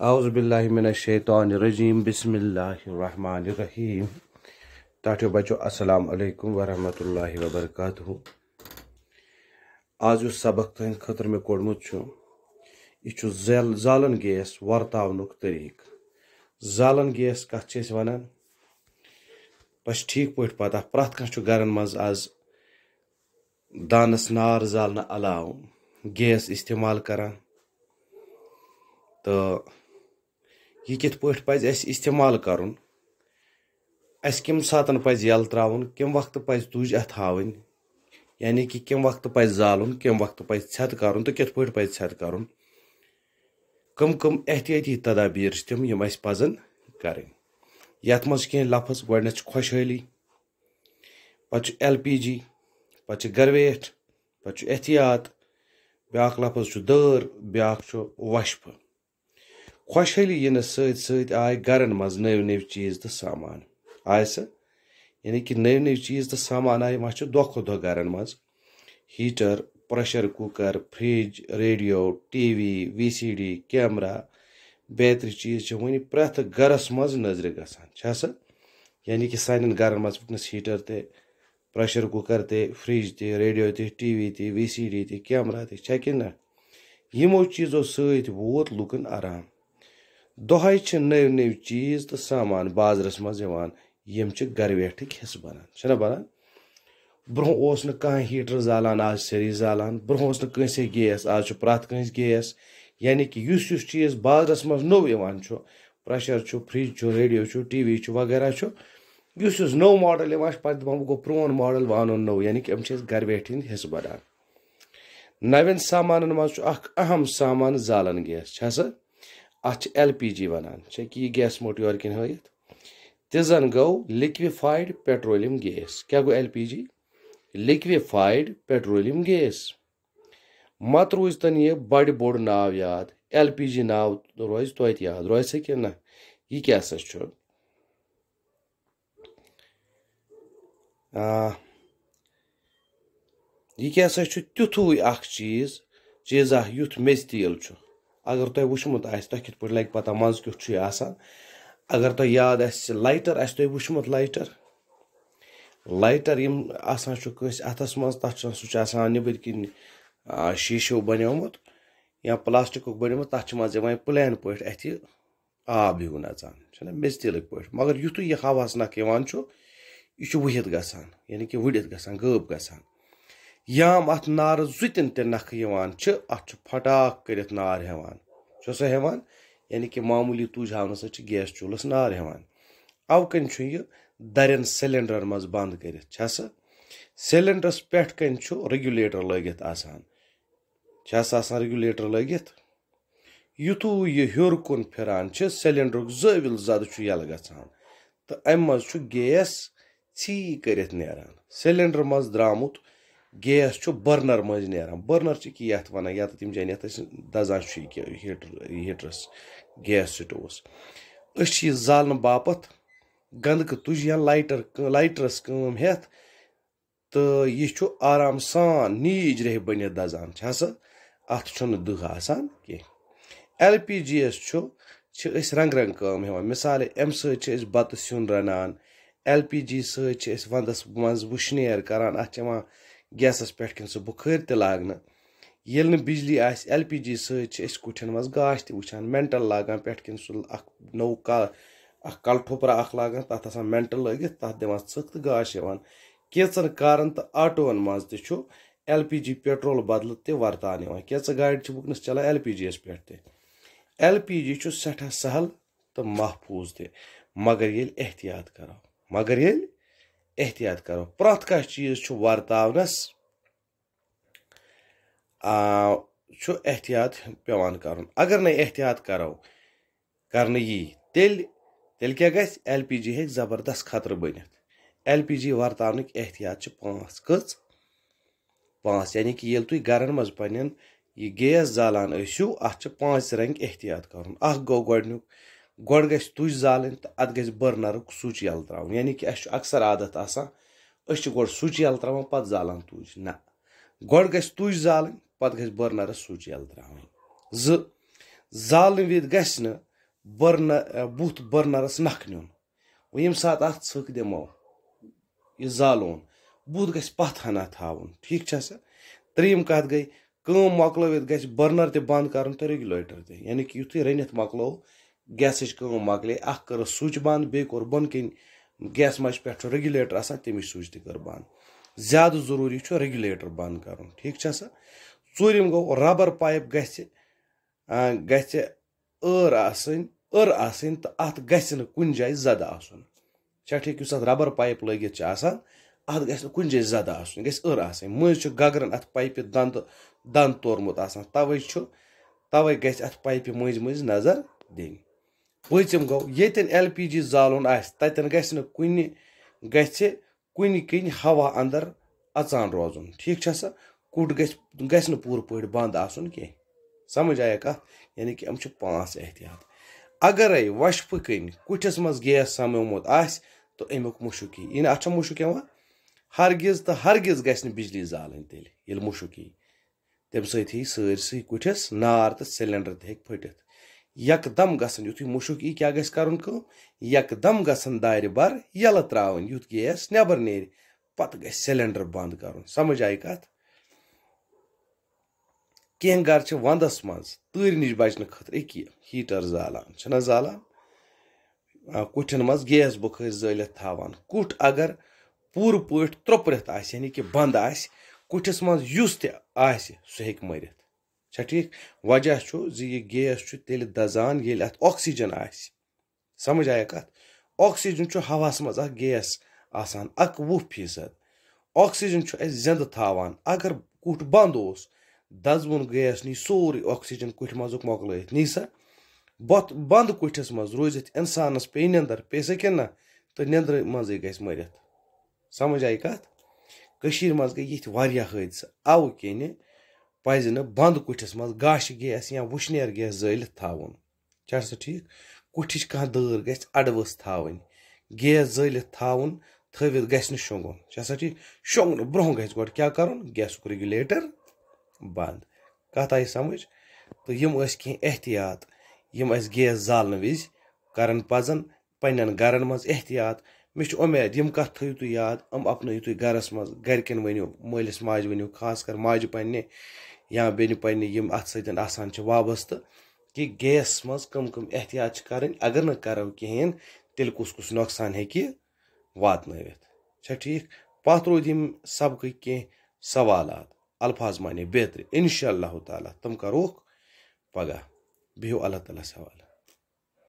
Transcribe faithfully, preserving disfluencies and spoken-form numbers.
اعوذ باللہ من الشیطان الرجیم، بسم اللہ الرحمن الرحیم۔ ٹاٹھیو بچو، السلام علیکم ورحمۃ اللہ وبرکاتہ۔ آز یُس سبق تُہنٛدِ خٲطرٕ مےٚ کوٚڑمُت چھُ، یہِ چھُ زل-، زالن گیس ورتاونُک طریٖقہٕ۔ زالن گیس کتھ چھِ أسۍ ونان؟ تۄہہِ چھِ ٹھیٖک پٲٹھۍ پتہ، پرٛٮ۪تھ کانٛہہ چھُ گرن منٛز آز دانس نار زالنہٕ علاوٕ گیس استعمال کران۔ تہٕ یہِ کِتھ پٲٹھۍ پزِ اَسہِ استعمال کرُن؟ اَسہِ کَمہِ ساتن پزِ یَلہٕ ترٛاوُن؟ کَمہِ وقتہٕ پزِ تُج اَتھ ہاوٕنۍ؟ یعنی کہِ کَمہِ وقتہٕ پزِ زالُن، کَمہِ وقتہٕ پزِ ژھٮ۪تہٕ کرُن تہٕ کِتھ پٲٹھۍ پزِ ژھٮ۪تہٕ کرُن؟ کم کم احتیاطی تدابیر چھِ تِم، یِم اَسہِ پزن کرٕنۍ؟ یَتھ منٛز چھِ کینٛہہ لفظ۔ گۄڈٕنٮ۪تھ چھُ خۄشحٲلی، پتہٕ چھُ ایل پی جی، پتہٕ چھُ گرویٹھ، پتہٕ چھُ احتیاط، بیٛاکھ لفظ چھُ دٲر، بیٛاکھ چھُ وشفہٕ۔ خۄشحٲلی یِنس سۭتۍ سۭتۍ آے گرن منٛز نٔوۍ نٔوۍ چیٖز تہٕ سامان۔ آے سا؟ یعنی کہِ نٔوۍ نٔوۍ چیٖز تہٕ سامان آے، وۄنۍ چھِ دۄہ کھۄتہٕ دۄہ گرن منٛز heater, pressure cooker, fridge, radio, T V, V C D, camera, بیترِ چیٖز چھِ وٕنہِ پرٛٮ۪تھ گرس منٛز نظرِ گژھان، چھا سا؟ یعنی کہِ سانٮ۪ن گرن منٛز وٕنکیٚنس ہیٹر تہِ، پریشر کوکر تہِ، فرج تہِ، ریڈیو تہِ، ٹی وی تہِ، وی سی ڈی تہِ، کیمرہ تہِ، چھا کِنہٕ نہ؟ یِمو چیٖزو سۭتۍ ووت لُکن آرام۔ دۄہے چھِ نٔوۍ نٔوۍ چیٖز تہٕ سامان بازرس منٛز یِوان، یِم چھِ گرویٹھٕکۍ حصہٕ بنان، چھِنہ بنان؟ برونٛہہ اوس نہٕ کانٛہہ ہیٹر زالان، آز سٲری زالان۔ برونٛہہ اوس نہٕ کٲنٛسے گیس، آز چھُ پرٛٮ۪تھ کٲنٛسہِ گیس۔ یعنی کہِ یُس یُس چیٖز بازرس منٛز نوٚو یِوان چھُ، پریشر چھُ، فرج چھُ، ریڈیو چھُ، ٹی وی چھُ، وغیرہ چھُ، یُس یُس نوٚو ماڈل یِوان چھُ، پتہٕ دپان، بہٕ گوٚو پرون ماڈل، بہٕ انو نوٚو۔ یعنی کہِ یِم چھِ أسۍ گرٕ ویٹھۍ ہٕنٛدۍ حصہٕ بنان۔ نوٮ۪ن سامانن منٛز چھُ اکھ اہم سامان زالن گیس، چھا سا؟ اتھ چھِ ایل پی جی ونان۔ چھا کہِ یہِ گیس موٚٹ یورٕ کِنۍ ہٲیِتھ؟ تہِ زن گوٚو لِکوِفایڈ پیٹرولیم گیس۔ کیٛاہ گوٚو L P G? Liquefied petroleum gas. مت روٗزتن یہِ بڑِ بوٚڑ ناو یاد، ایل پی جی ناو روزِ توتہِ یاد، روزِ سا کِنہٕ نہ؟ یہِ کیٛاہ سا چھُ؟ آ، یہِ کیٛاہ سا چھُ تیُتھُے اکھ چیٖز، چیٖزا یُتھ میٚژِ تیٖل چھُ؟ اگر تۄہہِ وٕچھمُت آسہِ، تۄہہِ کِتھ پٲٹھۍ لگہِ پتہ منٛز کیُتھ چھُ یہِ آسان؟ اگر تۄہہِ یاد آسہِ، لایٹر آسہِ تۄہہِ وٕچھمُت، لایٹر، لایٹر یِم آسان چھُ کٲنٛسہِ اَتھَس منٛز، تَتھ چھُ، سُہ چھُ آسان نیٚبٕرۍ کِنۍ، آ، شیٖشو بَنیومُت یا پلاسٹِکُک بَنیومُت، تَتھ چھِ منٛزٕ یِوان پٕلین پٲٹھۍ اَتھِ آب ہیوٗ نَژان، چھُنہ میٚژِ تیٖلٕکۍ پٲٹھۍ۔ مگر یُتھُے یہِ ہَوہَس نَکھٕ یِوان چھُ، یہِ چھُ وُہِتھ گژھان، یعنی کہِ وُڈِتھ گژھان، غٲب گژھان۔ یام اَتھ نارٕ زُتٮ۪ن تہِ نَکھٕ یِوان چھِ، اَتھ چھُ پھٹاک کٔرِتھ نار ہٮ۪وان۔ چھُ سا ہٮ۪وان؟ یعنی کہِ معموٗلی تُج ہاونہٕ سۭتۍ چھِ گیس چوٗلَس نار ہٮ۪وان۔ اَوٕ کَنۍ چھُ یہِ دَرٮ۪ن سِلینڈرَن منٛز بنٛد کٔرِتھ، چھا سا؟ سِلینڈرَس پٮ۪ٹھ کَنۍ چھُ ریگولیٹر لٲگِتھ آسان۔ چھا سا آسان ریگولیٹر لٲگِتھ؟ یُتھُے یہِ ہیوٚر کُن پھِران چھِ، سِلینڈرُک زٲوِل زَدٕ چھُ یَلہٕ گژھان تہٕ اَمہِ منٛز چھُ گیس ژھی کٔرِتھ نیران۔ سِلینڈر منٛز درٛامُت گیس چھُ برنر مٔنٛزۍ نیران۔ برنر چھِ کہِ یَتھ وَنان، یَتھ تِم جایہِ یَتھ أسۍ دَزان چھُ یہِ کہِ ہیٖٹر، ہیٖٹرَس گیس سِٹووَس۔ أسۍ چھِ یہِ زالنہٕ باپتھ گنٛدکہٕ تُج یا لایٹر، لایٹرَس کٲم ہٮ۪تھ تہٕ یہِ چھُ آرام سان نیٖج ریٚہہ بٔنِتھ دَزان، چھا سا؟ اَتھ چھُنہٕ دٕہ آسان کینٛہہ۔ ایل پی جی یَس چھُ، چھِ أسۍ رنٛگ رنٛگ کٲم ہٮ۪وان۔ مِثالے، اَمہِ سۭتۍ چھِ أسۍ بَتہٕ سیُن رَنان، ایل پی جی سۭتۍ چھِ أسۍ وَنٛدَس منٛز وٕشنیر کَران، اَتھ چھِ یِوان گیسَس پٮ۪ٹھ کِنۍ سُہ بُخٲرۍ تہِ لاگنہٕ۔ ییٚلہِ نہٕ بِجلی آسہِ، ایل پی جی سۭتۍ چھِ أسۍ کُٹھٮ۪ن منٛز گاش تہِ وٕچھان، مٮ۪نٹَل لاگان پٮ۪ٹھ کِنۍ سُہ اَکھ نوٚو کا-، اَکھ کَلہٕ ٹھوٚپرا اَکھ لاگان، تَتھ آسان مٮ۪نٹَل لٲگِتھ، تَتھ دِوان ژٕکھ تہٕ گاش ہٮ۪وان۔ کینٛژَن کارَن تہٕ آٹووَن منٛز تہِ چھُ ایل پی جی پیٹرول بدلہٕ تہِ ورتاونہٕ یِوان۔ کینٛژٕ گاڑِ چھِ وٕنکیٚنَس چلان ایل پی جی یَس پٮ۪ٹھ تہِ۔ ایل پی جی چھُ سٮ۪ٹھاہ سہل تہٕ محفوٗظ تہِ، مگر ییٚلہِ احتیاط کرو، مگر ییٚلہِ احتیاط کرو، پرٛٮ۪تھ کانٛہہ چیٖز چھُ ورتاونَس، آ، چھُ احتیاط پٮ۪وان کرُن۔ اگر نہٕ احتیاط کرو، کرنہٕ یی، تیٚلہِ، تیٚلہِ کیٛاہ گژھِ؟ ایل پی جی ہیٚکہِ زبردست خطرٕ بٔنِتھ۔ ایل پی جی ورتاونٕکۍ احتیاط چھِ پانٛژھ۔ کٔژ؟ پانٛژھ۔ یعنی کہِ ییٚلہِ تُہۍ گرن منٛز پننٮ۪ن یہِ گیس زالان ٲسِو، اتھ چھِ پانٛژِ رنگہِ احتیاط کرُن۔ اکھ گوٚو گۄڈنیُک، گۄڈٕ گژھِ تُج زالٕنۍ تہٕ اتھ گژھِ برنرُک سُچ یَلہٕ ترٛاوُن۔ یعنی کہِ اَسہِ چھُ اکثر عادت آسان، أسۍ چھِ گۄڈٕ سُچ یَلہٕ ترٛاوان، پتہٕ زالان تُج۔ نہ، گۄڈٕ گژھِ تُج زالٕنۍ، پتہٕ گژھِ برنرس سُچ یَلہٕ ترٛاوٕنۍ۔ زٕ، زالنہٕ وِزِ گژھِ نہٕ بٔرنر، بُتھ بٔرنرس نکھ نیُن۔ وۄنۍ ییٚمہِ ساتہٕ اتھ ژھٕک دِمو، یہِ زالون، بُتھ گژھِ پتھ ہنا تھاوُن۔ ٹھیٖک چھا سا؟ ترٛیٚیِم کتھ گٔے، کٲم مۄکلٲوِتھ گژھِ بٔرنر تہِ بند کرُن تہٕ ریگولیٹر تہِ، یعنی کہِ یُتھُے رٔنِتھ مۄکلو، گیسٕچ کٲم مۄکلے، اکھ کٔرٕس سُچ بند، بیٚیہِ کوٚر بۄن کِنۍ گیس مچہِ پٮ۪ٹھ ریگولیٹر آسان، تَمِچ سُچ تہِ کٔر بند۔ زیادٕ ضروٗری چھُ ریگولیٹر بند کرُن۔ ٹھیٖک چھا سا؟ ژوٗرِم گوٚو، ربر پایپ گژھِ، آ، گژھِ ٲر آسٕنۍ، ٲر آسٕنۍ تہٕ اتھ گژھِ نہٕ کُنہِ جایہِ زدٕ آسُن۔ چھا ٹھیٖک؟ یُس اتھ ربر پایپ لٲگِتھ چھِ آسان، اتھ گژھِ نہٕ کُنہِ جایہِ زدٕ آسُن، یہِ گژھِ ٲر آسٕنۍ۔ مٔنٛزۍ چھُ گگرن اتھ پایپہِ دند، دند تورمُت آسان، توے چھُ، توے گژھِ اتھ پایپہِ مٔنٛزۍ مٔنٛزۍ نظر دِنۍ۔ پٲنٛژِم گوٚو، ییٚتٮ۪ن ایل پی جی زالُن آسہِ، تتٮ۪ن گژھِ نہٕ کُنہِ، گژھِ کُنہِ کِنۍ ہوا اندر اژان روزُن۔ ٹھیٖک چھا سا؟ کُٹھ گژھِ، گژھِ نہٕ پوٗرٕ پٲٹھۍ بند آسُن کینٛہہ۔ سمجھ آیا کتھ؟ یعنی کہِ یِم چھِ پانٛژھ احتیاط۔ اگرے وشفہٕ کِنۍ کُٹھِس منٛز گیس سمیومُت آسہِ، تہٕ امیُک مُشُک یی۔ یعنی اتھ چھا مُشُک یِوان؟ ہرگز تہٕ ہرگز گژھِ نہٕ بجلی زالٕنۍ تیٚلہِ، ییٚلہِ مُشُک یی۔ تَمہِ سۭتۍ ہیٚیہِ سٲرسٕے کُٹھِس نار تہٕ سلینڈر تہِ ہیٚکہِ پھٔٹِتھ۔ یکدم گژھن، یُتھُے مُشُک یی، کیٛاہ گژھِ کرُن کٲم؟ یکدم گژھن دارِ بر یَلہٕ ترٛاوٕنۍ، یُتھ گیس نٮ۪بر نیرِ۔ پتہٕ گژھِ سلینڈر بند کرُن۔ سمجھ آیہِ کتھ؟ کینٛہہ گرٕ چھِ ونٛدس منٛز تۭرِ نِش بچنہٕ خٲطرٕ أکی ہیٹر زالان، چھِنہ زالان؟ آ، کُٹھٮ۪ن منٛز گیس بُخٲرۍ زٲلِتھ تھاوان۔ کُٹھ اگر پوٗرٕ پٲٹھۍ ترٛوٚپرِتھ آسہِ، یعنی کہِ بنٛد آسہِ، کُٹھِس منٛز یُس تہِ آسہِ، سُہ ہیٚکہِ مٔرِتھ۔ چھا ٹھیٖک؟ وجہ چھُ زِ یہِ گیس چھُ تیٚلہِ دَزان، ییٚلہِ اَتھ oxygen آسہِ۔ سمجھ آیا کَتھ؟ Oxygen چھُ ہوہَس منٛز اَکھ گیس آسان، اَکوُہ فیٖصد۔ Oxygen چھُ اَسہِ زِنٛدٕ تھاوان۔ اگر کُٹھ بنٛد اوس، دَزوُن گیس نی سورُے oxygen کُٹھِ منٛزُک مۄکلٲیِتھ۔ نی سا؟ بۄتھ-، بنٛد کُٹھِس منٛز روٗزِتھ اِنسانَس پیٚیہِ نٮ۪نٛدٕر، پیٚیہِ سا کِنہٕ نہ؟ تہٕ نٮ۪نٛدرِ منٛزٕے گژھِ مٔرِتھ۔ سمجھ آیہِ کَتھ؟ کٔشیٖرِ منٛز گٔے یِتھۍ واریاہ حٲدثہٕ۔ اَوٕ کِنہِ پَزِ نہٕ بنٛد کُٹھِس منٛز گاشہِ گیس یا وُشنیر گیس زٲلِتھ تھاوُن۔ چھا سا ٹھیٖک؟ کُٹھِچ کانٛہہ دٲر گژھِ اَڈٕ ؤژھ تھاوٕنۍ۔ گیس زٲلِتھ تھاوُن، تھٲوِتھ گژھِ نہٕ شۄنٛگُن۔ چھا سا ٹھیٖک؟ شۄنٛگنہٕ برٛونٛہہ گژھِ گۄڈٕ کیٛاہ کَرُن؟ گیسُک regulator بنٛد۔ کَتھ آیہِ سمجھ؟ تہٕ یِم ٲسۍ کینٛہہ احتیاط، یِم اَسہِ گیس زالنہٕ وِزِ کَرٕنۍ پَزَن۔ پنٛنٮ۪ن گَرَن منٛز احتیاط۔ مےٚ چھِ اُمید، یِم کَتھ تھٲیِو تُہۍ یاد، یِم اَپنٲیِو تُہۍ گَرَس منٛز، گَرِکٮ۪ن ؤنِو، مٲلِس ماجہِ ؤنِو، خاص کر ماجہِ پنٛنہِ یا بیٚنہِ پنٛنہِ، یِم اَتھ سۭتۍ آسان چھِ وابستہٕ، کہِ گیسَس منٛز کٕم کٕم احتیاط چھِ کَرٕنۍ۔ اگر نہٕ کَرو کِہیٖنۍ، تیٚلہِ کُس کُس نۄقصان ہیٚکہِ واتنٲوِتھ۔ چھا ٹھیٖک؟ پَتھ روٗدۍ یِم سبقٕکۍ کینٛہہ سوالات، الفاظ معنی بیترِ۔ اِنشاء اللہ تعالیٰ تِم کَروکھ پگاہ۔ بِہِو اللہ تعالیٰ ہَس حوالہٕ۔